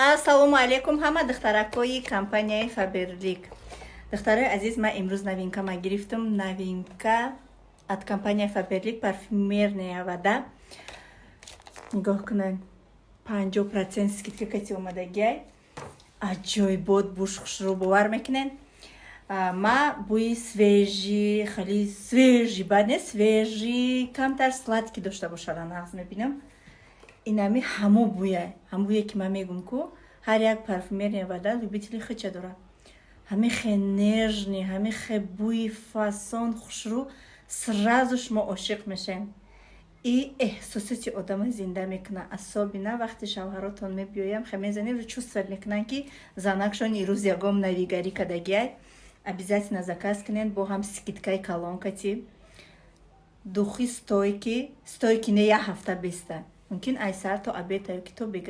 Ассалому алайкум, ҳама духтаракҳои компанияи Фаберлик. Духтарои азиз, ман имрӯз новинка ма гирифтам, новинка от компания Фаберлик, парфюмерная вода. Нигоҳ кунед, 50% скидка кати омадагиай. Аҷоибот, буш хушрӯ, бовар мекунед? Ма бӯи свежий, хеле свежий бад не, свежий, камтар сладкий дошта бошад, нағз мебинам. Инами ҳамо бӯя, ҳамо бӯе ки ман мегум ку, ҳар як парфюмерная вода любители хича дорад. Ҳами хе нежный, ҳами хе бӯи фасон, хушрӯ, сразу шумо ошиқ мешавед. И эҳсосоти одама зинда мекунад, особенно вақте шавҳаротон мебиёям, хе мезанем, чувствовать мекунанд, ки занакшон ирӯз ягом навигарӣ кардагиай. Обязательно заказ кунед, бо ҳам скидкаи калонкати. Духи стойкий, стойкий не, як ҳафта беста, мумкин ай сар то обед ки то бега.